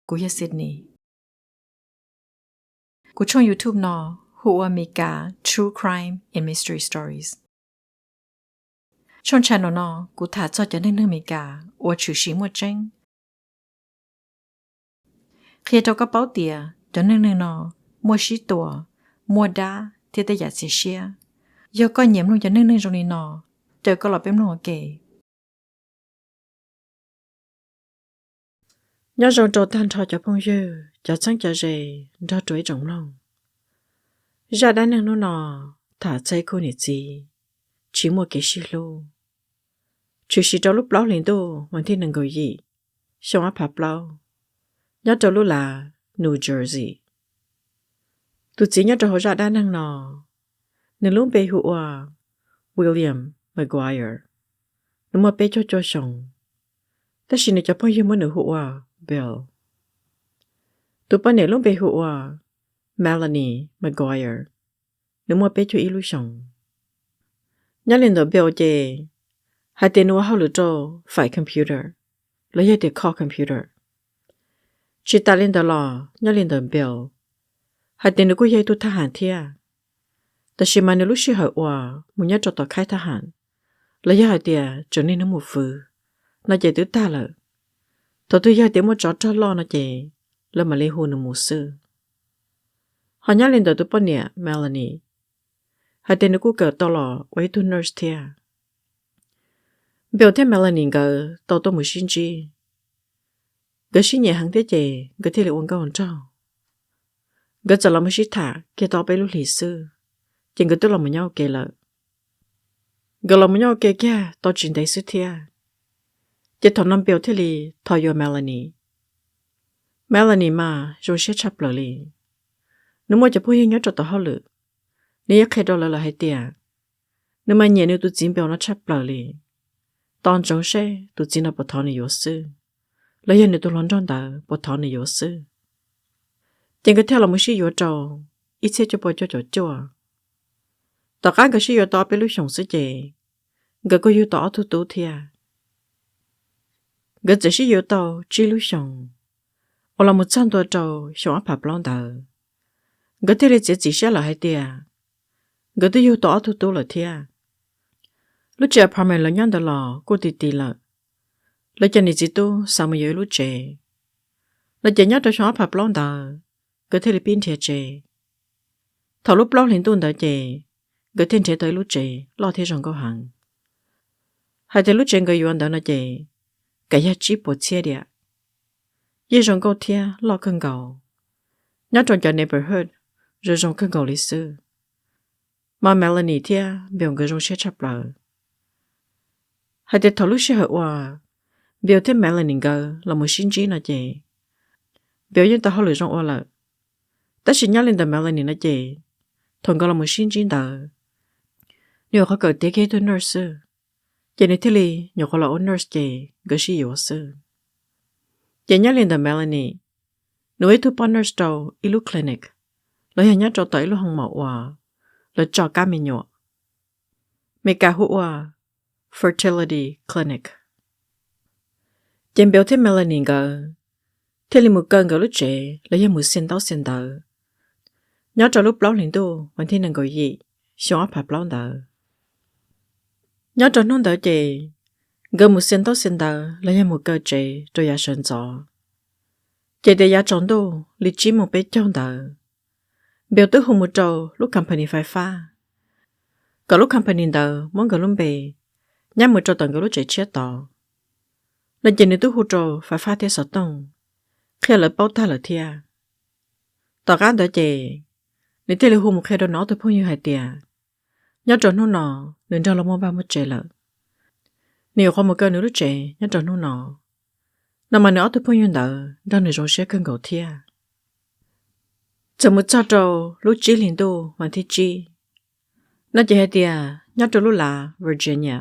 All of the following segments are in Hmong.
Kuv yog Sydney. Kuv tshooj YouTube no hu ua Meskas True Crime and Mystery Stories. Tshooj channel no kuv tham txog cov neeg neeg Meskas uas tshwm sim muaj tseeb, qhia rau koj paub tias cov neeg neeg no muaj sib tua, muaj dab thiab tej yam txias siab. Yog koj nyiam mloog cov neeg neeg zoo li no, caw koj los peb mloog ua ke. Nyob zoo rau tag nrho cov phooj ywg, cov txheeb cov ze, nrog rau ib tsoom mloog. Zaj dab neeg hnub no tham txog ib khub niam txiv tsis muaj kev sib hlub, tshwm sim rau lub plaub hlis ntuj vas thib nees nkaum yim, xyoo ob phav plaub, nyob rau lub lav New Jersey. Tus txiv nyob rau hauv zaj dab neeg no, nws lub npe hu ua William McGuire. Nws muaj peb caug cuaj xyoos, tab sis nws cov phooj ywg muab nws hu ua Bill. Tus poj niam lub npe hu ua Melanie McGuire. Nws muaj peb caug ib lub xyoos. Nyob li ntawm Bill ces hais tias nws ua hauj lwm rau faim computer, los yog tias kho computer. Tsis tas li ntawd los nyob li ntawm Bill hais tias nws kuj yog ib tug thaj ham thiab, tab sis mas nws lub sij hawm uas mus nyob rau tom khaib thaj ham, los yog hais tias tseem niaj hnub mus fwv no ces twb tag lawm. Thaum twg yog tias muaj tsov rog loj no ces lawv mam li hu nws mus xwb. Ho nyob li ntawm tus poj niam Melanie, hais tias nws kuj kawm tau los ua ib tug nurse thiab. Bill thiab Melanie nkawd tau tuaj mus sib ntsib. Nkawd sib nyiam heev thiab ces nkawd thiaj li ua nkauj nraug. Nkawd txawm los mus sib tham kiag tau peb lub hlis xwb, ces nkawd twb los mus nyob ua ke lawm. Nkawd los mus nyob ua ke kiag tau tsis ntev xwb thiab, ces thaum no Bill thiaj li thov yuav Melanie. Melanie mas zoo siab tshaj plaws li. Nws muaj cov phooj ywg nyob rau tom hauj lwm, nws yeej qhia rau lawv lawm hais tias nws mas nyiam nws tus txiv Bill no tshaj plaws li. Tos ntsoov seb tus txiv no puas thov nws yuav xwb, los yog nws tus hluas nraug ntawd puas thov nws yuav xwb. Ces nkawd thiaj los mus sib yuav rau ib txhiab cuaj pua cuaj caum cuaj. Tom qab nkawd sib yuav tau ob peb lub xyoos xwb ces nkawd kuj yug tau ob tug tub thiab. Nkawd txawm sib yuav tau tsib lub xyoos, uas los mus txog ntua rau xyoo ob phav plaub ntawd, nkawd thiaj li txiav txim siab lawm hais tias nkawd twb yug tau ob tug tub lawm thiab. Lub tsev apartment lawv nyob ntawd los kuj ti ti lawm, lawv cov niam txiv tub xav mus yuav ib lub tsev. No ces nyob rau xyoo ob phav plaub ntawd, nkawd thiaj li pib nrhiav tsev. Thaum lub plaub hlis ntuj ntawd ces nkawd thiaj nrhiav tau ib lub tsev loj thiab zoo nkauj heev. Hais tias lub tsev nkawd yuav ntawd no ces kav yog tsib puas txhiab diam, yeej zoo nkauj thiab loj kawg nkaus, nyob rau cov neighborhood zoo zoo kawg nkaus li xwb. Mas Melanie thiab Bill nkawd zoo siab tshaj plaws. Hais tias thaum lub sij hawm uas Bill thiab Melanie nkawd los mus sib ntsib no ces Bill yeej tau hauj lwm zoo ua lawm, tab sis nyob li ntawm Melanie no ces thaum nkawd los mus sib ntsib ntawd, nws nyuam qhuav kawm tiav kiag ib tug nurse xwb, ces nws thiaj li nyuam qhuav los ua nurse ces nkawd sib yuav xwb. Ces nyob li ntawm Melanie, nws ua ib tug poj nurse rau ib lub clinic, los yog nyob rau tom ib lub hoo maum uas lawv tso kab me nyuam, Meskas hu ua fertility clinic. Ces Bill thiab Melanie nkawd thiaj li mus kaw nkawd lub tsev los yog mus xia ntaub xia ntawv nyob rau lub plaub hlis ntuj vas thib nees nkaum yim xyoo ob phav plaub ntawd. Nyob rau hnub ntawd ces nkawd mus xia ntaub xia ntawv los yog mus kaw tsev rau yav sawv ntxov, ces tias yav tsaus ntuj li tsib moos peb caug ntawd, Bill twb hu mus rau lub company fais fab kom lub company ntawd muab nkawd lub npe nyab mus rau tom nkawd lub tsev tshiab tod. No ces nws twb hu rau fais fab thiab xov tooj qhia lawv paub tag lawm thiab. Tom qab ntawd ces nws thiaj li hu mus qhia rau nws ob tug phooj ywg hais tias nyob rau hnub no nws nrog luag muaj vaj muaj tsev lawm, nws nyuam qhuav mus kaw nws lub tsev nyob rau hnub no. No mas nws ob tug phooj ywg ntawd nrog nws zoo siab kawg nkaus thiab. Txawm mus txog rau lub tsib hlis ntuj vas thib tsib, no ces hais tias nyob rau lub lav Virginia.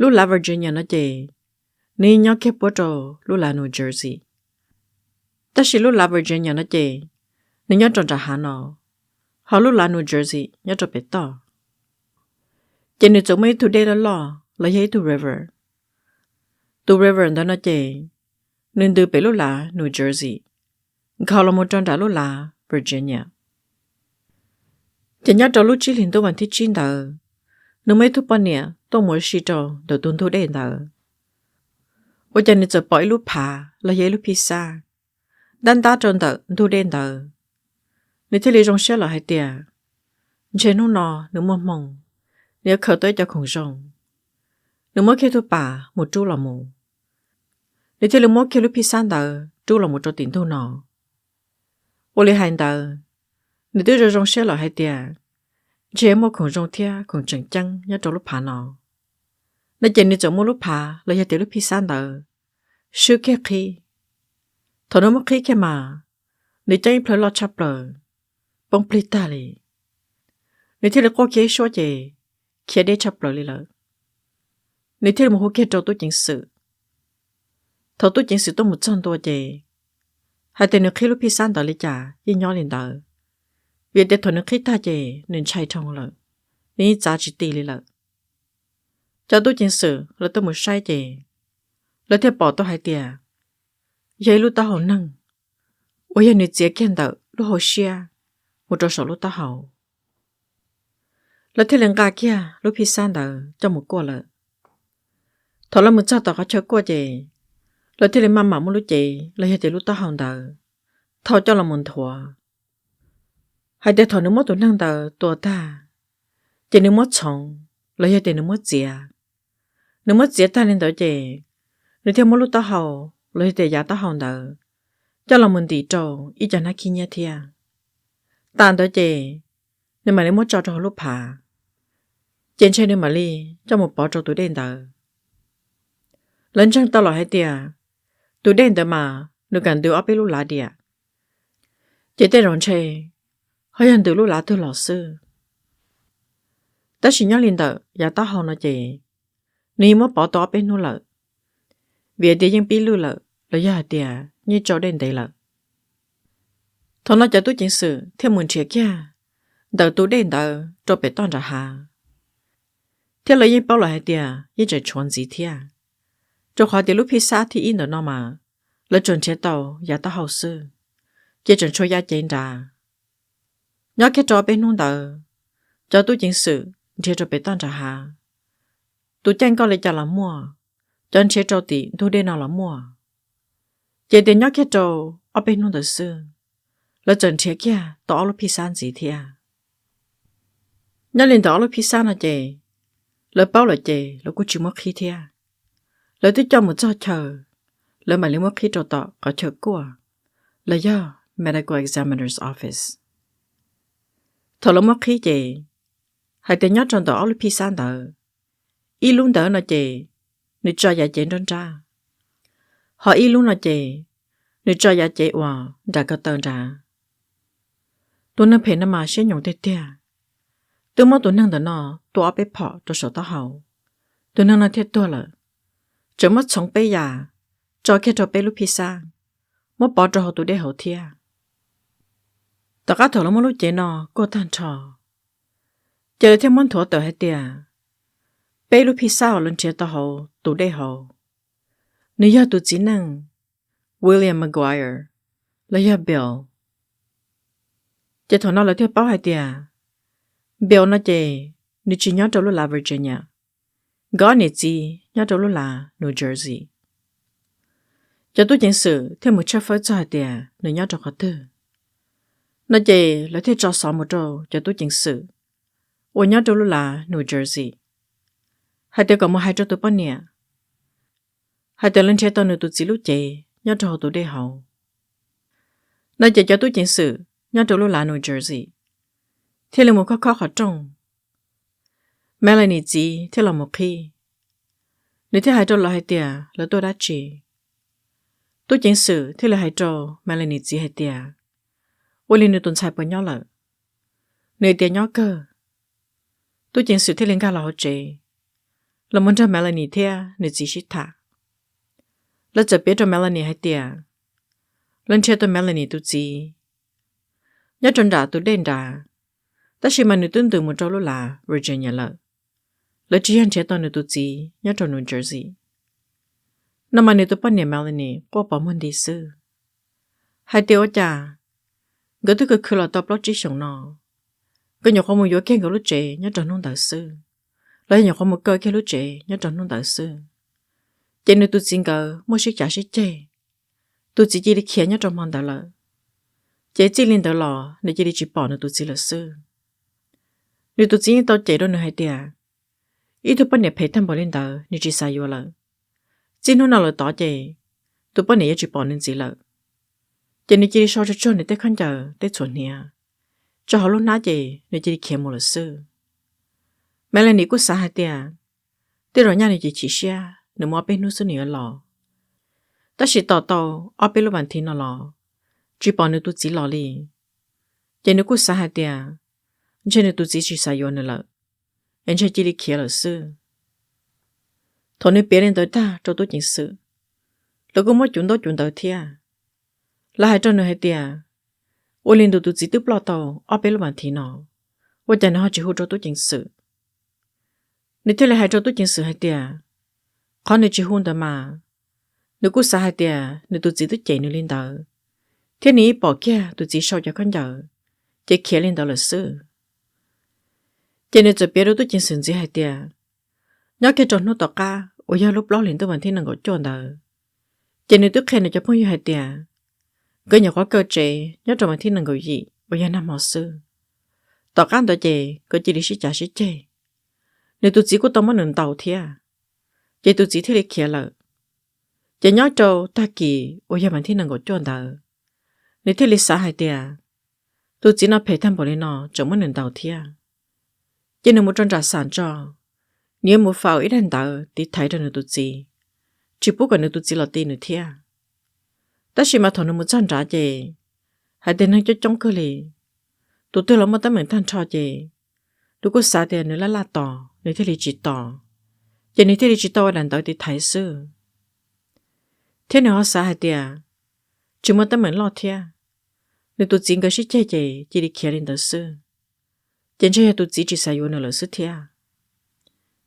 Lub lav Virginia no ces nws yeej nyob kiag puab rau lub lav New Jersey, tab sis lub lav Virginia no ces nws nyob rau nram hav no, ho lub lav New Jersey nyob rau pem toj. Ces nws txawm muaj ib tug dej loj loj los yog ib tug river. Tus river ntawd no ces nws ntws pem lub lav New Jersey, nkhaus los mus rau nram lub lav Virginia. Ces nyob rau lub tsib hlis ntuj vas thib tsib ntawd, nws muaj ib tug poj niam tuaj mus ua si rau ntawm tus ntug dej ntawd. Ua cas nws txawm pom ib lub phav los yog ib lub phij xab ntab ntab rau ntawm ntug dej ntawd. Nws thiaj li zoo siab lawm hais tias ntshe hnub no nws muaj hmoo, nws yuav khaws tau ib co khoom zoo. Nws muab kiag tug pas mus rub los mus. Nws thiaj li muab kiag lub phij xab ntawd rub los mus rau tim ntug no. Ua li hais ntawd, nws twb zoo zoo siab lawm hais tias ntshe muaj khoom zoo thiab khoom tseem ceeb nyob rau lub phav no. No ces nws txawm muab lub phav los yog tias lub phij xab ntawd swb kiag qhib. Thaum nws muab qhib kiag mas nws ceeb ib plhaw loj tshaj plaws, poob plig tag li. Nws thiaj li quaj kiag ib suab ces khiav deb tshaj plaws li lawm. Nws thiaj li mus hu kiag rau tub ceev xwm. Thaum tub ceev xwm tuaj mus txog ntua ces hais tias nws qhib lub phij xab ntawd li cas yeej nyob li ntawd, vim tias thaum nws qhib tag ces nws ntshai dhau lawm, nws yeej txav tsis ti li lawm. Cov tub ceev xwm lawv tuaj mus saib ces lawv thiaj pom tau hais tias yog ib lub taub hau neeg uas yog nws txiav kiag ntawm lub hauv siab mus rau saum lub taub hau. Lawv thiaj li nqa kiag lub phij xab ntawd coj mus kuaj lawm. Thaum lawv mus txog tom qhov chaw kuaj ces lawv thiaj li maj mam muab lub cev los yog tias lub taub hau ntawd thau coj los mus nthuav, hais tias thaum nws muab tus neeg ntawd tua tag, ces nws muab txhoov los yog tias nws muab txiav. Nws muab txiav tag li ntawd ces nws thiaj muab lub taub hau los yog tias yav taub hau ntawd coj los mus ntim rau ib co hnab khib nyiab thiab. Tas ntawd ces nws mam li muab tso rau hauv lub phav, ces ntshe nws mam li coj mus pov rau tus dej ntawd. Lawv ntseeg tau lawm hais tias tus dej ntawd mas nws kam ntws ob peb lub lav diam, ces tej zaum ntshe ho yog ntws lub lav twg los xwb. Tab sis nyob li ntawm yav taub hau no ces nws yeej muab pov tau ob peb hnub lawm, vim tias yeej pib lwj lawm los yog hais tias yeej tsau dej ntev lawm. Thaum no cov tub ceev xwm thiaj mus nrhiav kiag ntawm tus dej ntawd rau pem toj nram hav, thiab lawv yeej paub lawm hais tias yeej tseem tshuav ntxiv thiab, rau qhov tias lub phij xab thib ib ntawm no mas lawv tsuas nrhiav tau yav taub hau xwb, ces tseem tshuav yav cev nrad. Nyob kiag rau ob peb hnub ntawd, cov tub ceev xwm nrhiav rau pem toj nram hav, tus caij nkoj li cas los muaj, cov nrhiav rau tim ntug dej no los muaj. Ces tias nyob kiag rau ob peb hnub ntawd xwb, lawv txawm nrhiav kiag tau ob lub phij xab ntxiv thiab. Nyob li ntawm ob lub phij xab no ces lawv paub lawm ces lawv kuj tsis muab qhib thiab. Lawv twb coj mus txog chaw, lawv mam li muab qhib rau tom qhov chaw kuaj los yog Medical Examiner's Office. Thaum lawv muab qhib ces hais tias nyob rau ntawm ob lub phij xab ntawd, ib lub ntawd no ces nws tso yav cev nruab nrab, ho ib lub no ces nws tso yav cev uas nram ko taw nrad. Tus neeg phem no mas siab nyoos tiag tiag, twb muab tus neeg ntawm no tua ob peb phom rau saum taub hau, tus neeg no thiaj tuag lawm, tseem muab txhoov peb yam, tso kiag rau peb lub phij xab, muab pov rau hauv tus dej hauv thiab. Tom qab thaum lawv muab lub cev no kuaj tag nrho, ces lawv thiaj muab nthuav tawm hais tias peb lub phij xab uas lawv nrhiav tau hauv tus dej hauv, nws yog tus txiv neej William McGuire los yog Bill. Ces thaum no lawv thiaj paub hais tias Bill no ces nws tsis nyob rau lub lav Virginia, nkawd ob niam txiv nyob rau lub lav New Jersey. Cov tub ceev xwm thiaj mus tshawb fawb txog hais tias nws nyob rau qhov twg. No ces lawv thiaj tso xov mus rau cov tub ceev xwm uas nyob rau lub lav New Jersey, hais tias kom mus hais rau tus poj niam hais tias lawv nrhiav tau nws tus txiv lub cev nyob rau hauv tus dej hauv. No ces cov tub ceev xwm nyob rau lub lav New Jersey thiaj li mus khob khob qhov rooj. Melanie txiv thiaj los mus qhib. Nws thiaj hais rau lawv hais tias lawv tuaj dab tsi. Tub ceev xwm thiaj li hais rau Melanie txiv hais tias ua li nws tus ntxhais puas nyob lawm. Nws tias nyob kawg. Tub ceev xwm thiaj li nkag los hauv tsev, los mus nrog Melanie thiab nws txiv sib tham. Lawv txawm piav rau Melanie hais tias lawv nrhiav tau Melanie tus txiv nyob rau nram tus dej nrad, tab sis mas nws twb ntws mus rau lub lav Virginia lawm. Lawv tsis yog nrhiav tau nws tus txiv nyob rau New Jersey. No mas nws tus poj niam Melanie quaj pov muag nti xwb, hais tias ua cas nkawd twb khwv khwv los tau plaub tsib xyoos no, nkawd nyuam qhuav mus yuav kiag nkawd lub tsev nyob rau hnub ntawd xwb, los yog nyuam qhuav mus kaw kiag lub tsev nyob rau hnub ntawd xwb, ces nws tus txiv nkawd muaj sib cav sib ceg, tus txiv cia li khiav nyob rau hmo ntawd lawm, ces txij li ntawd los nws cia li tsis pom nws tus txiv lawm xwb. Nws tus txiv yeej tau cem rau nws hais tias, ib tug poj niam phem tag npaum li ntawd nws tsis xav yuav lawm, txij hnub no lawm tod ces tus poj niam yuav tsis pom nws ntxiv lawm. Ces nws cia li sau tsuag tsuag nws tej khaub ncaws tej txhuam hniav tso hauv lub hnab ces nws cia li khiav mus lawm xwb. Melanie kuj xav hais tias, tej zaum nyaj nws ces chim siab, nws mus ob peb hnub xwb nws yuav los. Tab sis tos tau ob peb lub vas thiv no los tsis pom nws tus txiv los li, ces nws kuj xav hais tias, ntshe nws tus txiv tsis xav yuav nws lawm, es ntshe cia li khiav lawm xwb. Thaum nws piav li ntawd tag rau tub ceev xwm, lawv kuj muab cuv ntaub cuv ntawv thiab. Lawv hais rau nws hais tias, ua li nws tus txiv twb ploj tau ob peb lub vas thiv no, ua cas nws ho tsis hu rau tub ceev xwm? Nws thiaj li hais rau tub ceev xwm hais tias, qhov nws tsis hu ntawd mas, nws kuj xav hais tias nws tus txiv twb cem nws li ntawd, thiab nws yeej pom kiag tus txiv sau cov khaub ncaws ces khiav li ntawd lawm xwb. Ces nws txawm piav rau tub ceev xwm ntxiv hais tias, nyob kiag rau hnub tom qab uas yog lub plaub hlis ntuj vas thib nees nkaum cuaj ntawd, ces nws twb qhia nws cov phooj ywg hais tias, nkawd nyuam qhuav kaw tsev nyob rau vas thib nees nkaum yim uas yog nag hmo xwb. Tom qab ntawd ces nkawd cia li sib cav sib ceg, nws tus txiv kuj tau muab nws ntaus thiab, ces tus txiv thiaj li khiav lawm. Ces nyob rau tag kis uas yog vas thib nees nkaum cuaj ntawd, nws thiaj li xav hais tias, tus txiv no phem tag npaum li no tseem muab nws ntaus thiab. Ces nws mus rau nram xam tso, nws yuav mus faus ib daim ntawv tiv thaiv rau nws tus txiv, tsis pub kom nws tus txiv los ti nws thiab. Tab sis mas thaum nws mus txog nrad ces hais tias neeg coob coob kawg li, tus twg los muaj teeb meem tag nrho ces nws kuj xav tias nws laj laj tos nws thiaj li tsis tos, ces nws thiaj li tsis tau ua daim ntawv tiv thaiv xwb. Thiab nws ho xav hais tias tsis muaj teeb meem loj thiab, nws tus txiv nkawd sib ceg ces cia li khiav li ntawd xwb, ces ntshe yog tus txiv tsis xav yuav nws lawm xwb thiab.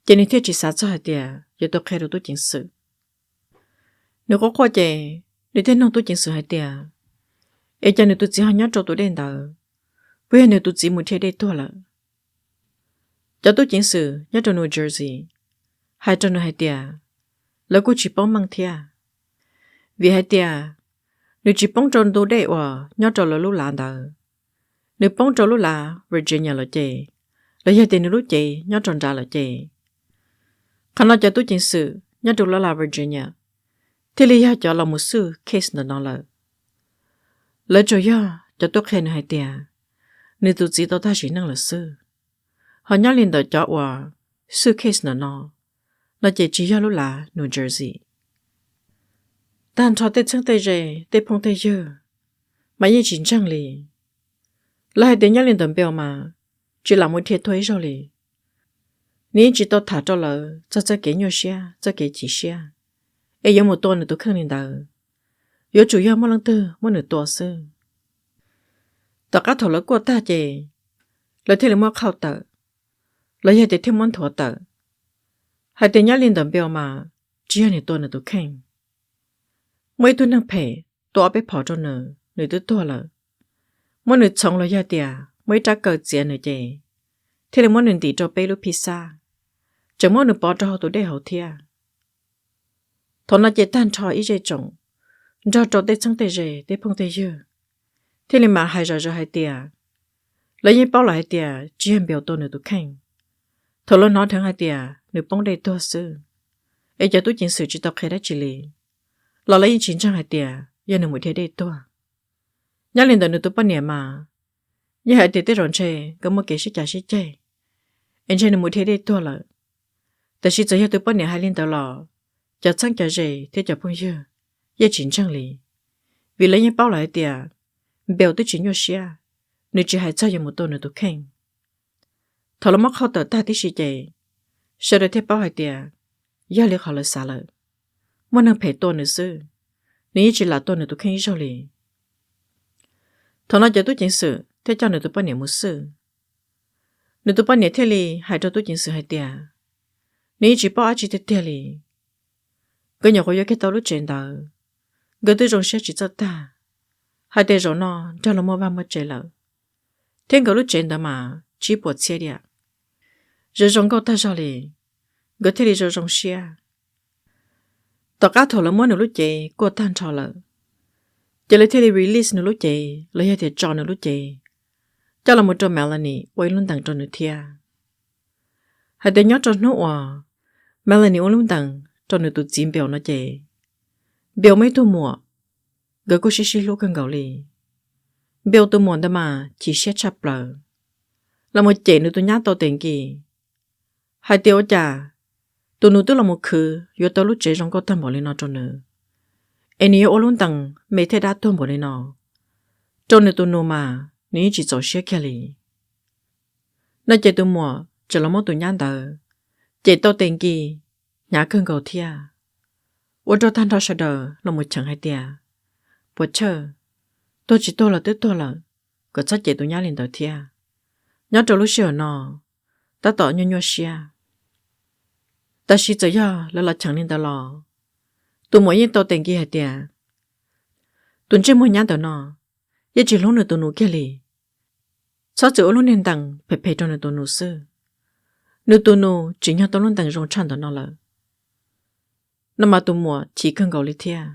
Ces nws thiaj tsis xav txog hais tias yuav tau qhia rau tub ceev xwm. Nws quaj quaj ces nws thiaj nug tub ceev xwm hais tias, es cas nws tus txiv ho nyob rau tus dej ntawd, puas yog nws tus txiv mus dhia dej tuag lawm? Cov tub ceev xwm nyob rau New Jersey hais rau nws hais tias, lawv kuj tsis paub meej thiab, vim hais tias nws tsis poob rau ntu dej uas nyob rau lawv lub lav ntawd, nws poob rau lub lav Virginia lawm ces, los yog tias nws lub cev nyob rau nrad lawm ces, qhov no cov tub ceev xwm nyob rau lub lav Virginia thiaj li yog cov los mus xwj case ntawm no lawm. Lawv tsuas yog cov tuaj qhia nws hais tias nws tus txiv tau tag sim neej lawm xwb, ho nyob li ntawm cov uas xwj case ntawm no, no ces tsis yog lub lav New Jersey. Tag nrho tej txheeb tej ze, tej phooj tej ywg mas yeej tsis ntseeg li. Lawv hais tias nyob li ntawm Bill mas tsis lam mus dhia tuag ib zaug li. Nws yeej tsis tau tham rau lawv txog txoj kev nyuaj siab, txoj kev chim siab, es yuav mus tua nws tus kheej li ntawd. Yuav tsum yog muaj leej twg muab nws tua xwb. Tom qab thaum lawv kuaj tag ces lawv thiaj li muab qhauj tawm, los yog tias thiaj muab nthuav tawm, hais tias nyob li ntawm Bill mas tsis yog nws tua nws tus kheej. Muaj ib tug neeg phem tua ob peb phom rau nws, nws twb tuag lawm. Muab nws txhoov los yog tias muaj ib rab kaw txiav nws ces thiaj li muab nws ntim rau peb lub phij xab, tseem muab nws pov rau hauv tus dej hauv thiab. Thaum no ces tag nrho ib zej tsoom nrog rau tej txheeb tej ze, tej phooj tej ywg thiaj li mam hais zom zaws hais tias, lawv yeej paub lawm hais tias tsis yog Bill tua nws tus kheej. Thaum lawv hnov dheev hais tias nws poob dej tuag xwb, es cov tub ceev xwm tsis tau qhia dab tsi li, los lawv yeej tsis ntseeg hais tias yog nws mus dhia dej tuag. Nyob li ntawm nws tus poj niam mas, yeej hais tias tej zaum ntshe nkawd muaj kev sib cav sib ceg, es ntshe nws mus dhia dej tuag lawm. Tiam sis txawm yog tus poj niam hais li ntawd los cov txheeb cov ze thiab cov phooj ywg yeej tsis ntseeg li, vim lawv yeej paub lawm hais tias Bill twb tsis nyuaj siab, nws tsis hais txog yuav mus tua nws tus kheej. Thaum lawv muab qhauj tawm tag tib si ces sawv daws thiaj paub hais tias yog li qhov lawv xav lawm, muaj neeg phem tua nws xwb, nws yeej tsis lam tua nws tus kheej ib zaug li. Thaum no cov tub ceev xwm thiaj coj nws tus poj niam mus xwj. Nws tus poj niam thiaj li hais rau tub ceev xwm hais tias, nws yeej tsis paub dab tsi tiag tiag li. nkawd nyuam qhuav yuav kiag tau lub tsev ntawd, nkawd twb zoo siab tsis txawj tag, hais tias zaum no nrog luag muaj vaj muaj tsev lawm, thiab nkawd lub tsev ntawd mas tsib puas txhiab diam. Zoo zoo nkauj tag zog li, nkawd thiaj li zoo zoo siab. Tom qab thaum lawv muab nws lub cev kuaj tag nrho lawm, ces lawv thiaj li release nws lub cev los yog tias tso nws lub cev, coj los mus rau Melanie ua ib lub ntees rau nws thiab. Hais tias nyob rau hnub uas Melanie ua lub ntees rau nws tus txiv Bill no ces, Bill muaj ib tug muam, nkawd kuj sib sib hlub kawg nkaus li. Bill tus muam ntawd mas chim siab tshaj plaws, los mus cem nws tus nyab tau tes nkis, hais tias ua cas tus nus twb los mus khwv yuav tau lub tsev zoo nkauj tag npaum li no rau nws, es nws yuav ua lub ntees me thiab dab tuag npaum li no rau nws tus nus mas nws yeej tsis txaus siab kiag li. No ces tus muam tseem los muab tus nyab ntawd cem tau tes nkis, hnyav kawg nkaus thiab. Ua rau tag nrho sawv daws los mus cheem hais tias, puas chawj, tuag tsis tuag los twb tuag lawm, kom txhob cem tus nyab li ntawd thiab. Nyob rau lub sij hawm no, tab tom nyuaj nyuaj siab. Tab sis txawm yog lawv los cheem li ntawd los, tus muam yeej tau tes nkis hais tias, tus ntsej muag nyab ntawm no yeej tsis hlub nws tus nus kiag li. Txhob txwm ua lub niag ntees phem phem rau nws tus nus xwb. Nws tus nus tsim nyog tau lub ntees zoo tshaj ntawm no lawm. No mas tus muam chim kawg nkaus li thiab.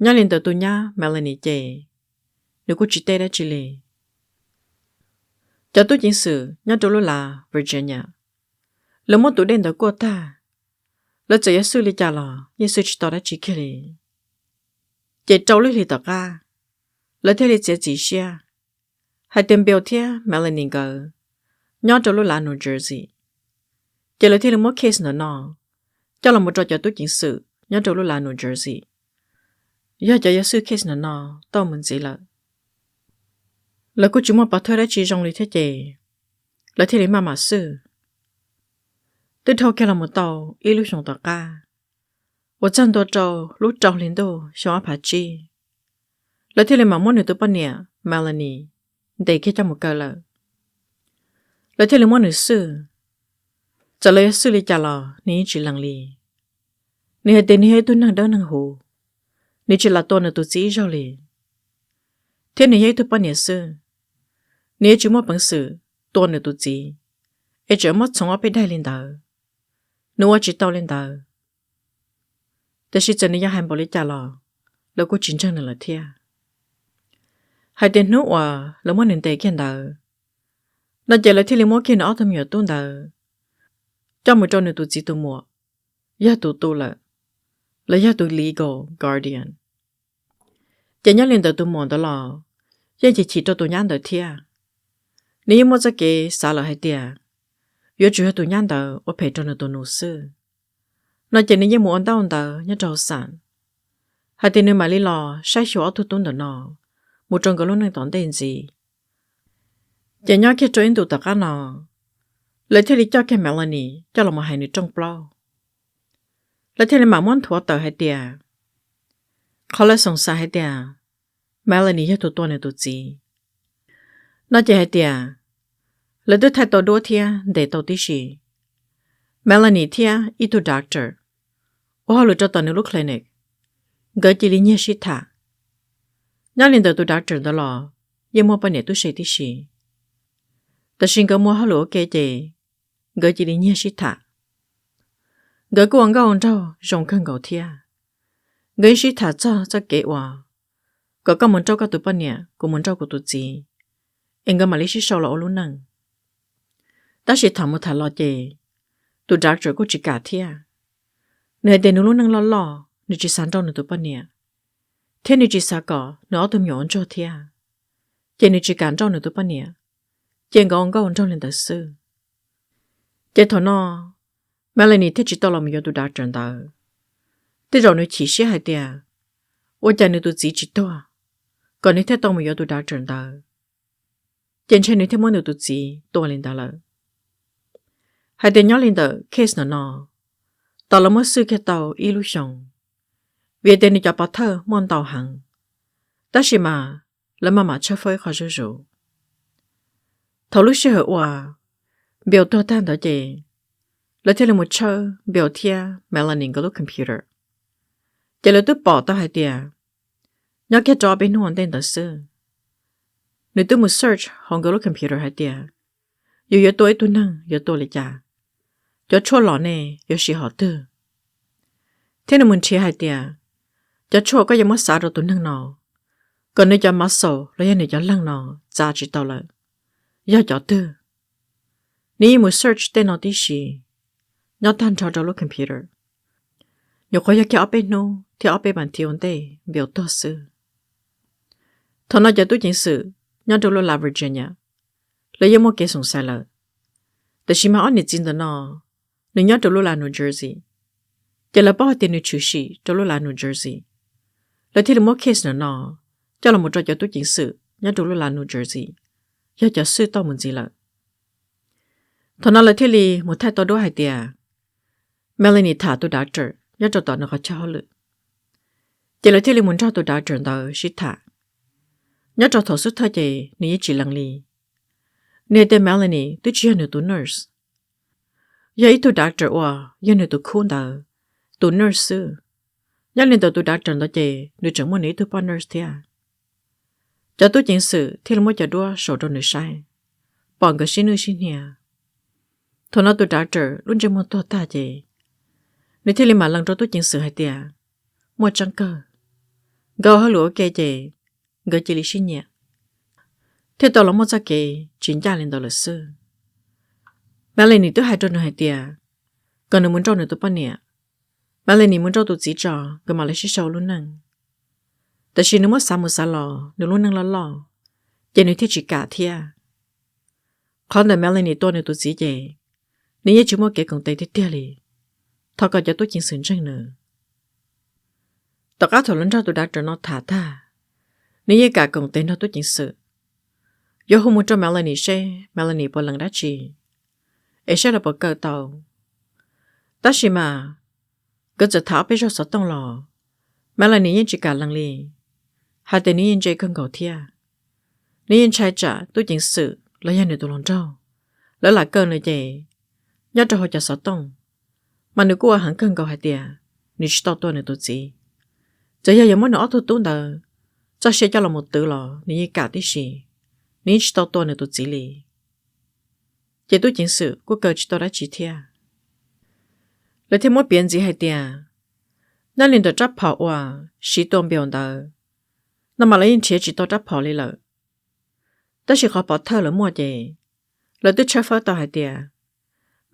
Nyob li ntawd tus nyab Melanie ces nws kuj tsis teb dab tsi li. Cov tub ceev xwm nyob rau lub lav Virginia, lawv muab tus dej ntawd kuaj tag, lawv txawm yuav xwj li cas los yeej xwj tsis tau dab tsi kiag li. Ces rau lub hlis tom qab, lawv thiaj li txiav txim siab hais tias Bill thiab Melanie nkawd nyob rau lub lav New Jersey. Ces lawv thiaj li muab case ntawm no coj los mus rau cov tub ceev xwm nyob rau lub lav New Jersey. Yog cov yuav xwj case ntawm no tau mus ntxiv lawm, lawv kuj tsis muaj pov thawj dab tsi zoo li thiab ces lawv thiaj li maj mam xwj. Twb dhau kiag los mus tau ib lub xyoos tom qab, uas txog ntua rau lub rau hli ntuj xyoo ob phav tsib, lawv thiaj li mam muab nws tus poj niam Melanie ntes kiag coj mus kaw lawm. Lawv thiaj li muab nws xwj. Txawm lawv yuav xwj li cas los nws yeej tsis lees li. Nws hais tias nws yog ib tug neeg dawb neeg huv, nws tsis lam tua nws tus txiv ib zaug li, thiab nws yog ib tug poj niam xwb, nws yeej tsis muaj peev xwm tua nws tus txiv, es tseem muab txhoov ob peb daim li ntawd. Nws ua tsis tau li ntawd. Tiam sis txawm nws yog hais npaum li cas los lawv kuj tsis ntseeg nws lawm thiab. Hais tias hnub uas lawv muab nws ntes kiag ntawd, no ces lawv thiaj li muab kiag nws ob tug me nyuam tub ntawd coj mus rau nws tus txiv tus muam, yog tus tu lawm, los yog tus legal guardian. Ces nyob li ntawd tus muam ntawd los yeej chim chim rau tus nyab ntawd thiab. Nws yeej muaj txoj kev xav lawm hais tias yuav tsum yog tus nyab ntawd ua phem rau nws tus nus xwb. No ces nws yeej mus ua ntaub ntawv nyob rau hauv xam, hais tias nws mam li los saib xyuas ob tug tub ntawm no mus rau nkawd lub neej tom ntej ntxiv. Ces nyob kiag rau ib ntus tom qab no, lawv thiaj li coj kiag Melanie coj los mus hais nws rooj plaub. Lawv thiaj li mam muab nthuav tawm hais tias qhov lawv xoom xav hais tias Melanie yog tus tua nws tus txiv. No ces hais tias lawv twb thaij tau duab thiab ntes tau tib si. Melanie thiab ib tug doctor ua hauj lwm rau tom nws lub clinic, nkawd cia li nyiag sib tham. Nyob li ntawd tus doctor ntawd los yeej muaj poj niam tub se tib si, tab sis nkawd muaj hauj lwm ua ke ces nkawd cia li nyiag sib tham. Nkawd kuj ua nkauj ua nraug zoo kawg nkaus thiab. Nkawd yeej sib tham txog txoj kev uas kom koj mus nrauj koj tus poj niam, kuv mus nrauj kuv tus txiv, es nkawd mam li sib sau los ua lub neej. Tab sis tham mus tham los ces tus doctor kuj tsis kam thiab. Nws hais tias nws lub neej loj loj, nws tsis xav nrauj nws tus poj niam, thiab nws tsis xav kom nws ob tug me nyuam ua ntsuag thiab, ces nws tsis kam nrauj nws tus poj niam, ces nkawd ua nkauj ua nraug li ntawd xwb. Ces thaum no Melanie thiaj tsis tau los mus yuav tus doctor ntawd. Tej zaum nws chim siab hais tias ua cas nws tus txiv tsis tuag, kom nws thiaj tau mus yuav tus doctor ntawd, ces ntshe nws thiaj muab nws tus txiv tua li ntawd lawm. Hais tias nyob li ntawm case no no, tos lawv muab xwj kiag tau ib lub xyoos, vim tias nws cov pov thawj muaj ntau heev, tab sis mas lawv maj mam tshawb fawb ib qho zuj zus. Thaum lub sij hawm uas Bill tuag tag ntawd ces Lawv thiaj li mus tshawb Bill thiab Melanie nkawd lub computer. Ces lawv twb pom tau hais tias nyob kiag rau ob peb hnub ua ntej ntawd xwb, nws twb mus search hauv nkawd lub computer hais tias yus yuav tua ib tug neeg yuav tua li cas, cov tshuaj los ne yuav siv hom twg, thiab nws mus nrhiav hais tias cov tshuaj koj yuav muab xav rau tus neeg no, kom nws cov muscle los yog nws cov leeg no txav tsis tau lawm, yog cov twg. Nws yeej mus search tej no tib si nyob tag nrho rau lub computer. Nyuam qhuav yog kiag ob peb hnub thiab ob peb vas thiv ua ntej Bill tuag xwb. Thaum no cov tub ceev xwm nyob rau lub lav Virginia, lawv yeej muaj kev xoom xaiv lawm. Tiam sis mas ob niam txiv ntawm no, nws nyob rau lub lav New Jersey, ces lawv paub hais tias nws tshwm sim rau lub lav New Jersey. Lawv thiaj li muab case ntawm no coj los mus rau cov tub ceev xwm nyob rau lub lav New Jersey, yog cov xwj tauj mus ntxiv lawm. Thaum no lawv thiaj li mus thaij tau duab hais tias Melanie tham tus doctor nyob rau tom nws qhov chaw hauj lwm. Ces lawv thiaj li mus nrog tus doctor ntawd sib tham. Nyob rau thaum xub thawj ces nws yeej tsis lees li. Nws hais tias Melanie twb tsis yog nws tus nurse, yog ib tug doctor uas yog nws tus khub ntawd tus nurse xwb. Nyob li ntawm tus doctor ntawd ces nws tseem muaj nws ib tug poj nurse thiab. Cov tub ceev xwm thiaj li muab cov duab saum rau nws saib, pom nkawd sib nwj sib hnia. Thaum no tus doctor lub ntsej muag tuag tag ces nws thiaj li mam lees rau tub ceev xwm hais tias muaj tseeb kawg, nkawd ua hauj lwm ua ke ces nkawd cia li sib nyiam, thiaj tau los muaj txoj kev tsis ncaj li ntawd lawm xwb. Melanie twb hais rau nws hais tias kom nws mus nrauj nws tus poj niam, Melanie mus nrauj tus txiv tso, nkawd mam li sib sau lub neej. Tiam sis nws muab xav mus xav los nws lub neej loj loj, ces nws thiaj tsis kam thiab. Qhov ntawm Melanie tua nws tus txiv ces nws yeej tsis muaj kev koom tes tiag tiag li, thov kom cov tub ceev xwm ntseeg nws. Tom qab thaum lawv nrog tus doctor no tham tag, nws yeej kam koom tes nrog tub ceev xwm, yuav hu mus rau Melanie seb Melanie puas lees dab tsi, es saib lawv puas kaw tau. Tab sis mas nkawd txawm tham ob peb zaug xov tooj los, Melanie yeej tsis kam lees li, hais tias nws yeej ntse kawg nkaus thiab. Nws yeej ntshai tsam tub ceev xwm los yog nws tus hluas nraug lawv lam kaw nws ces nyob rau hauv cov xov tooj, mas nws kuj ua heev kawg nkaus hais tias nws tsis tau tua nws tus txiv. Txawm yog yuav muab nws ob tug tub ntawd txoj sia coj los mus twv los nws yeej kam tib si, nws yeej tsis tau tua nws tus txiv li. Ces tub ceev xwm kuj kaw tsis tau dab tsi thiab. Lawv thiaj muab piav ntxiv hais tias nyob li ntawm rab phom uas siv tua Bill ntawd no mas lawv yeej nrhiav tsis tau rab phom li lawm. Tab sis qhov pov thawj lawv muaj ces lawv twb tshawb fawb tau hais tias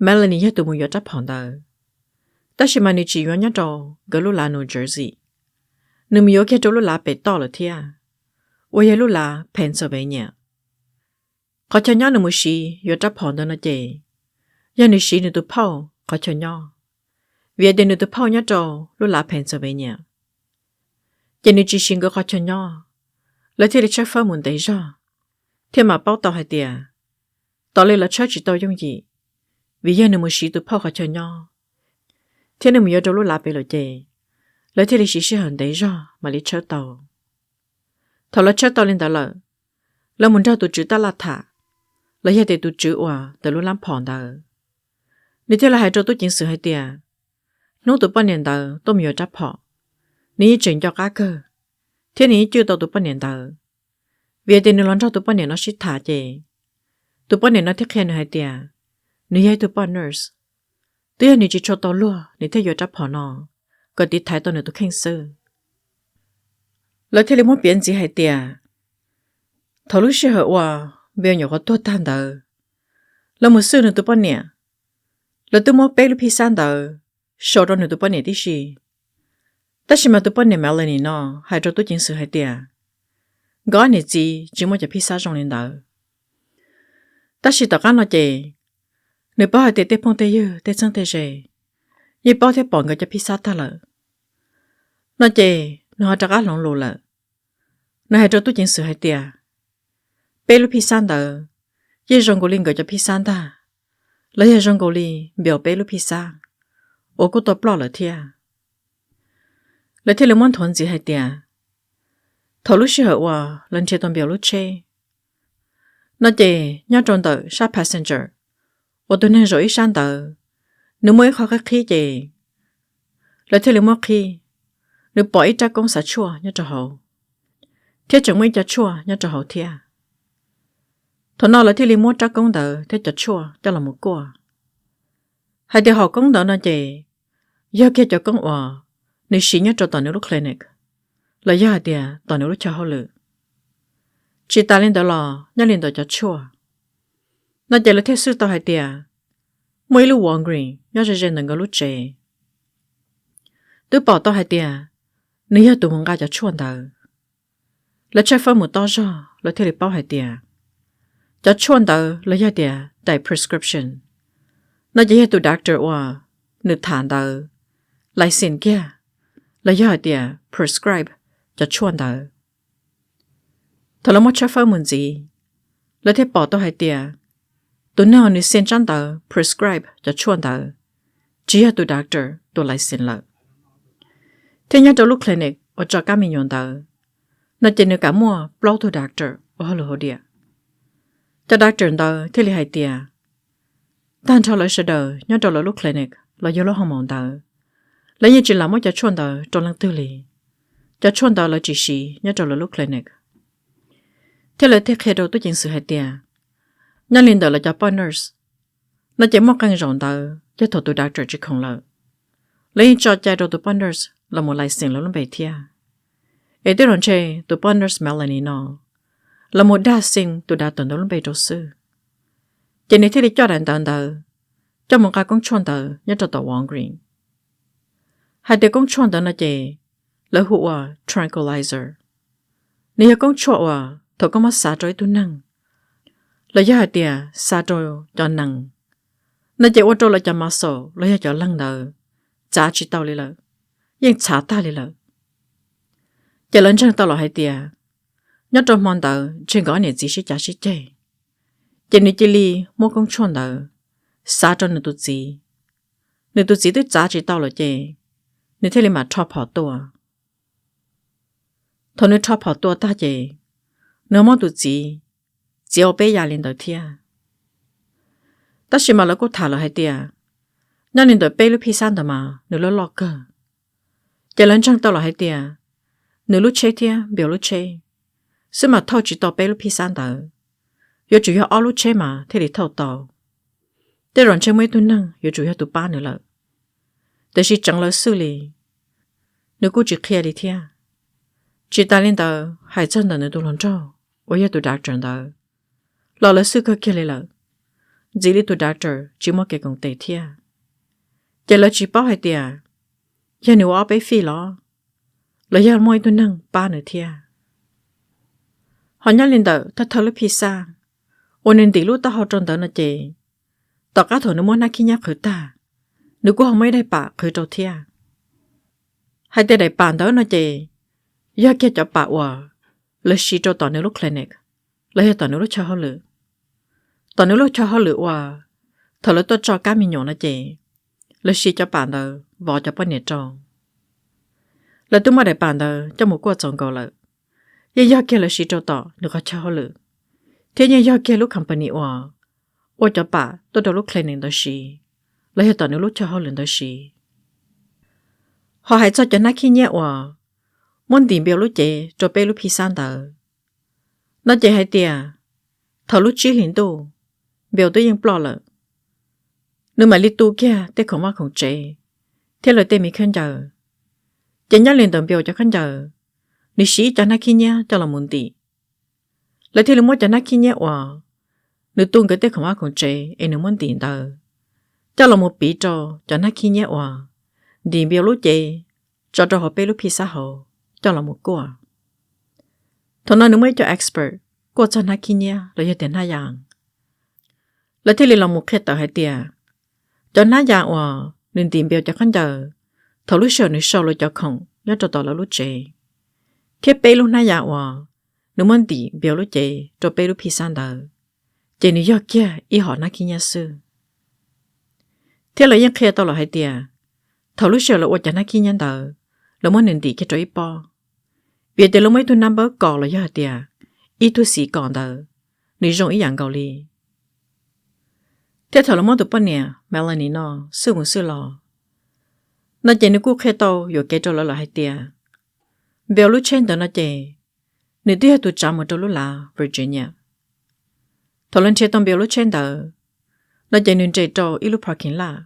Melanie yog tus mus yuav rab phom ntawd, tab sis mas nws tsis yuav nyob rau nkawd lub lav New Jersey, nws mus yuav kiag rau lub lav pem toj lawm thiab, uas yog lub lav Pennsylvania. Qhov chaw nyob nws mus siv yuav rab phom ntawd no ces yog nws siv nws tus phauj qhov chaw nyob, vim tias nws tus phauj nyob rau lub lav Pennsylvania. Ces nws tsis siv nkawd qhov chaw nyob, lawv thiaj li tshawb fawb mus ntev zog, thiaj mam paub tau hais tias tos li lawv tshawb tsis tau yooj yim, vim yog nws mus siv tus phauj qhov chaw nyob, thiab nws mus yuav rau lub lav pem lawm ces lawv thiaj li siv sij hawm ntev zog mam li tshawb tau. Thaum lawv tshawb tau li ntawd lawm, lawv mus nrog tus tswv taj laj tham, los yog tias tus tswv uas ntawm lub lab phom ntawd. Nws thiaj li hais rau tub ceev xwm hais tias hnub tus poj niam ntawd tuaj mus yuav rab phom, nws yeej tseem nco qab kawg, thiab nws yeej cwj tau tus poj niam ntawd. Vim tias nws los nrog tus poj niam no sib tham ces tus poj niam no thiaj qhia nws hais tias nws yog ib tug poj nurse, twb yog nws tsis tshua tau luag nws thiaj yuav rab phom no kom tiv thaiv tau nws tus kheej xwb. Lawv thiaj li muab piav ntxiv hais tias thaum lub sij hawm uas Bill nyuam qhuav tuag tag ntawd, lawv mus xwj nws tus poj niam, lawv twb muab peb lub phij xab ntawd sau rau nws tus poj niam tib si. Tab sis mas tus poj niam Melanie no hais rau tub ceev xwm hais tias nkawd ob niam txiv tsis muaj cov phij xab zoo li ntawd. Tab sis tom qab no ces nws paub hais tias tej phooj tej ywg tej txheeb tej ze yeej paub thiab pom nkawd cov phij xab tag lawm. No ces nws ho rov qab hloov lus lawm. Nws hais rau tub ceev xwm hais tias peb lub phij xab ntawd yeej zoo nkaus li nkawd cov phij xab ntag, los yog zoo nkaus li Bill peb lub phij xab uas kuj tau ploj lawm thiab. Lawv thiaj li muab nthuav ntxiv hais tias thaum lub sij hawm uas lawv nrhiav tau Bill lub tsheb no ces nyob rau ntawm sab passenger uas tus neeg zaum ib sab ntawd, nws muaj ib qho qhib qhib ces lawv thiaj li muab qhib, nws pom ib rab koob xav tshuaj nyob rau hauv, thiab tseem muaj ib co tshuaj nyob rau hauv thiab. Thaum no lawv thiaj li muab rab koob ntawd thiab cov tshuaj coj los mus kuaj, hais tias hom koob ntawd no ces yog kiag cov koob uas nws siv nyob rau tom nws lub clinic, los yog hais tias tom nws lub chaw hauj lwm. Tsis tas li ntawd los nyob li ntawm cov tshuaj no ces lawv thiaj xwj tau hais tias muaj ib lub Walgreen nyob ze ze ntawm nkawd lub tsev, twb pom tau hais tias nws yog tus mus nqa cov tshuaj ntawd. Lawv tshawb fawb mus tob zog lawv thiaj li paub hais tias cov tshuaj ntawd los yog tias daim prescription no ces yog tus doctor uas nws tham ntawd license kiag, los yog hais tias prescribe cov tshuaj ntawd. Thaum lawv muab tshawb fawb mus ntxiv, lawv thiaj pom tau hais tias tus neeg uas nws xee tsab ntawv prescribe cov tshuaj ntawd tsis yog tus doctor tus license lawm, thiab nyob rau lub clinic uas tso kab me nyuam ntawd no ces nws kam muaj plaub tug doctor ua hauj lwm hauv diam. Cov doctor ntawd thiaj li hais tias tag nrho lawv sawv daws nyob rau lawv lub clinic los yog lub hoo maum ntawd, lawv yeej tsis lam muab cov tshuaj ntawd rau leej twg li. Cov tshuaj ntawd lawv tsis siv nyob rau lawv lub clinic. Thiab lawv thiaj qhia rau tub ceev xwm hais tias nyob li ntawm lawv cov poj nurse no ces muaj qee zaum ntawd yog thaum tus doctor tsis khoom lawm, lawv yeej tso cai rau tus poj nurse los mus license lawv lub npe thiab. Es tej zaum ntshe tus poj nurse Melanie no los mus dag xee tus doctor ntawd lub npe rau xwb, ces nws thiaj li coj daim ntawv ntawd coj mus nqa koob tshuaj ntawd nyob rau tom Walgreen. Hais tias koob tshuaj ntawd no ces lawv hu ua tranquilizer. Nws yog koob tshuaj uas thaum koj muab xav rau ib tug neeg los yog hais tias xav rau cov nees no ces ua rau lawv cov muscle los yog cov leeg ntawd txav tsis tau li lawm, yeej txhav tag li lawm. Ces lawv ntseeg tau los hais tias nyob rau hmo ntawd ntshe nkawd ob niam txiv sib cav sib ceg, ces nws cia li muab koob tshuaj ntawd xav rau nws tus txiv. Nws tus txiv twb txav tsis tau lawm ces nws thiaj li mam rho phom tua. Thaum nws rho phom tua tag ces nws muab tus txiv txiav ua peb yam li ntawd thiab. Tab sis mas lawv kuj tham lawm hais tias nyob li ntawm peb lub phij xab ntawd mas nws loj loj kawg. Ces lawv ntseeg tau lawm hais tias nws lub tsheb thiab Bill lub tsheb xwb mas thauj tsis tau peb lub phij xab ntawd, yuav tsum yog ob lub tsheb mas thiaj li thauj tau. Tej zaum ntshe muaj ib tug neeg yuav tsum yog tus pab nws lawm. Tiam sis tseev lawv xwj li, nws kuj tsis qhia li thiab. Tsis tas li ntawd hais txog ntawm nws tus hluas nraug uas yog tus doctor ntawd los lawv xwj kawg kiag li lawm, ntxiv li tus doctor tsis muaj kev koom tes thiab. Ces lawv tsis paub hais tias yog nws ua ob peb fij los, los yog muaj ib tug neeg pab nws thiab. Ho nyob li ntawm thawj thawj lub phij xab uas nws ntim lub taub hau rau ntawd no ces, tom qab thaum nws muab hnab khib nyiab qhwv tag, nws kuj ho muaj ib daim pam qhwv rau thiab. Hais tias daim pam ntawd no ces yog kiag cov pam uas lawv siv rau tom nws lub clinic los yog tom nws lub chaw hauj lwm. Tom nws lub chaw hauj lwm uas thaum lawv tuaj tso kab me nyuam no ces lawv siv cov pam ntawd vov cov poj niam rau. Lawv twb muab daim pam ntawd coj mus kuaj txaus nkaus lawm, yeej yog kiag lawv siv rau tom nws qhov chaw hauj lwm, thiab yeej yog kiag lub company uas ua cov pam tuaj rau lub clinic ntawd siv, los yog tom nws lub chaw hauj lwm ntawd siv. Ho hais txog cov hnab khib nyiab uas muab ntim Bill lub cev rau peb lub phij xab ntawd no ces hais tias thaum lub tsib hlis ntuj Bill twb yeej ploj lawm, nws mam li tu kiag tej khoom vaj khoom tsev thiab lawv tej me khaub ncaws. Ces nyob li ntawm Bill cov khaub ncaws, nws siv ib co hnab khib nyiab coj los mus ntim. Lawv thiaj li muab cov hnab khib nyiab uas nws tu nkawd tej khoom vaj khoom tsev es nws muab ntim ntawd coj los mus piv rau cov hnab khib nyiab uas ntim Bill lub cev tso rau hauv peb lub phij xab hauv coj los mus kuaj. Thaum no nws muaj ib co expert kuaj txog hnab khib nyiab los yog tias hnab yas. Lawv thiaj li los mus qhia tawm hais tias cov hnab yas uas nws ntim Bill cov khaub ncaws thaum lub sij hawm nws sau lawv cov khoom nyob rau tom lawv lub tsev, thiab peb lub hnab yas uas nws muab ntim Bill lub cev rau peb lub phij xab ntawd, ces nws yog kiag ib hom hnab khib nyiab xwb. Thiab lawv yeej qhia tau lawm hais tias thaum lub sij hawm lawv ua cov hnab khib nyiab ntawd, lawv muab nws ntim kiag rau ib pob, vim tias lawv muaj ib tug nab npawb kom los yog hais tias ib tug xim kom ntawd, nws zoo ib yam nkaus li. Thiab thaum lawv muab tus poj niam Melanie no xwj mus xwj los no ces nws kuj qhia tau yuam kev rau lawv lawm hais tias Bill lub tsheb ntawd no ces nws twb yog tus tsav mus rau lub lav Virginia. Thaum lawv nrhiav tau Bill lub tsheb ntawd no ces nws nres rau ib lub parking lot.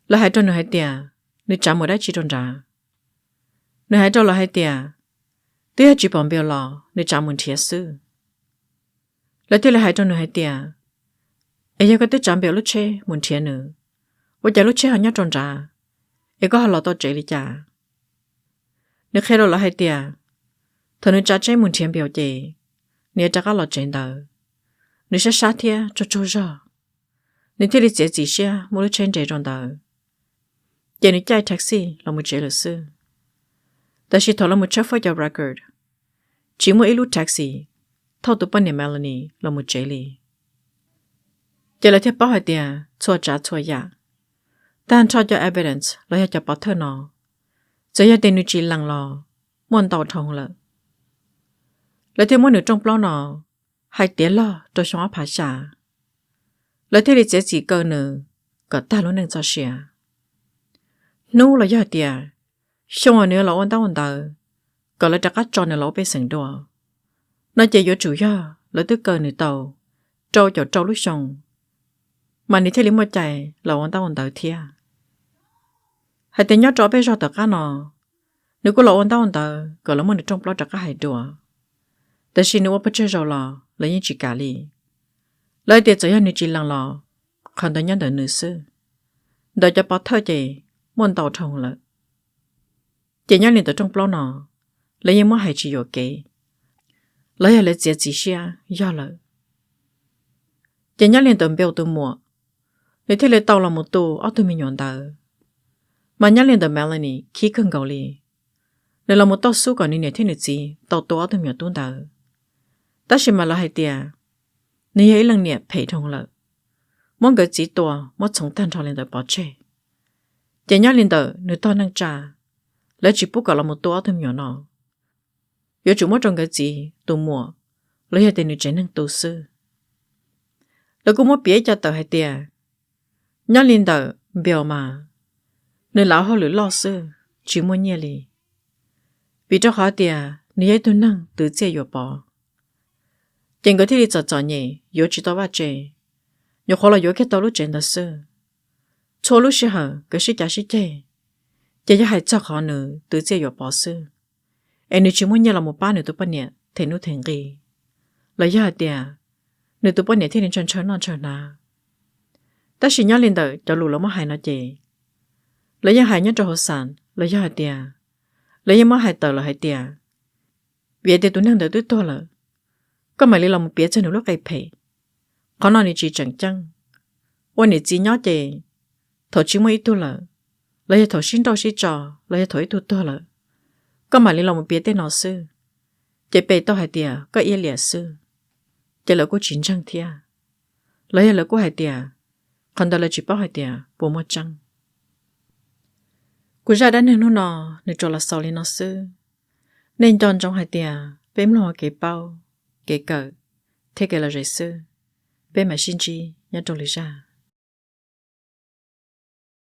Lawv hais rau nws hais tias nws tsav mus dab tsi rau nrad. Nws hais rau lawv hais tias twb yog tsis pom Bill los nws tsav mus nrhiav xwb. Lawv thiaj li hais rau nws hais tias, es yog koj twb tsav Bill lub tsheb mus nrhiav nws, ua cas lub tsheb ho nyob rau nrad, es koj ho los tau tsev li cas? Nws qhia rau lawv hais tias thaum nws tsav tsheb mus nrhiav Bill ces nws yuav rov qab los tsev ntawd, nws sab sab thiab tsaug tsaug zog, nws thiaj li txiav txim siab muab lub tsheb nres rau ntawd, ces nws caij taxi los mus tsev lawm xwb. Tab sis thaum lawv mus tshawb fawb cov record, tsis muaj ib lub taxi thauj tus poj niam Melanie los mus tsev li. Ces lawv thiaj paub hais tias txhua tsav txhua yam, tag nrho cov evidence los yog cov pov thawj no, txawm yog tias nws tsis lees los muaj ntau dhau lawm. Lawv thiaj muab nws rooj plaub no hais tiav log rau xyoo ob phav xya. Lawv thiaj li txiav txim kaw nws kom tag lub neej txoj sia. Hnub los yog tias xyoo uas nws los ua ntaub ua ntawv kom lawv rov qab tso nws los ua pej xeem dua no ces yuav tsum yog lawv twb kaw nws tau rau caum rau lub xyoo mas nws thiaj li muaj cai los ua ntaub ua ntawv thiab. Hais tias nyob rau peb zog tom qab no, nws kuj los ua ntaub ua ntawv kom lawv muab nws rooj plaub rov qab hais dua, tab sis nws ua pes tsawg zaus los lawv yeej tsis kam li. Lawv hais tias txawm yog nws tsis lees los qhov ntawd nyob ntawm nws xwb, ntawm cov pov thawj ces muaj ntau dhau lawm. Ces nyob li ntawm rooj plaub no, lawv yeej muab hais tsis yuam kev, los yog lawv txiav txim siab yog lawm. Ces nyob li ntawm Bill tus muam, nws thiaj li tau los mus tu ob tug me nyuam ntawd. Mas nyob li ntawm Melanie khib kawg nkaus li, nws los mus toj xub kom nws niam thiab nws txiv tau tu ob tug me nyuam tub ntawd. Tab sis mas lawv hais tias nws yog ib leej niam phem dhau lawm, muab nkawd txiv tua muab txhoov tag nrho li ntawd pov tseg. Ces nyob li ntawm nws tog neej tsa, lawv tsis pub kom los mus tu ob tug me nyuam no, yuav tsum muab rau nkawd txiv tus muam los yog tias nws tsev neeg tu xwb. Lawv kuj muab piav ib co tawm hais tias nyob li ntawm Bill mas nws lav hauj lwm loj xwb, tsis muaj nyiaj li, vim rau qhov tias nws yog ib tug neeg twv txiaj yuam pov. Ces nkawd thiaj li txom txom nyem yuav tsis tau vaj tse, nyuam qhuav los yuav kiag tau lub tsev ntawd xwb. Txhua lub sij hawm nkawd sib cav sib ceg, ces yog hais txog qhov nws twv txiaj yuam pov xwb, es nws tsis muaj nyiaj los mus pab nws tus poj niam them nuj them nqi, los yog hais tias nws tus poj niam thiaj li ntshaw ntshaw noj ntshaw hnav. Tab sis nyob li ntawm cov lus lawv muab hais no ces, lawv yeej hais nyob rau hauv xas los yog hais tias, lawv yeej muab hais tawm lawm hais tias, vim tias tus neeg ntawd twb tuag lawm, koj mam li los mus piav txog nws lub qe phem. Qhov no nws tsis tseem ceeb. Ua niam txiv nyob ces, thaum tsis muaj ib tug lawm, los yog thaum sib nrauj sib tso, los yog thaum ib tug tuag lawm, koj mam li los mus piav tej no xwb, ces pem tau hais tias koj iab liam xwb. Ces lawv kuj tsis ntseeg thiab, los yog lawv kuj hais tias, qhov ntawd lawv tsis paub hais tias puas muaj tseeb. Kuv zaj dab neeg hnub no, nws tsuas los xaus li no xwb. Nej nco ntsoov hais tias peb mloog ua kev paub, kev kawm, thiab kev lom zem xwb. Peb mam sib ntsib nyob rau lwm zaj.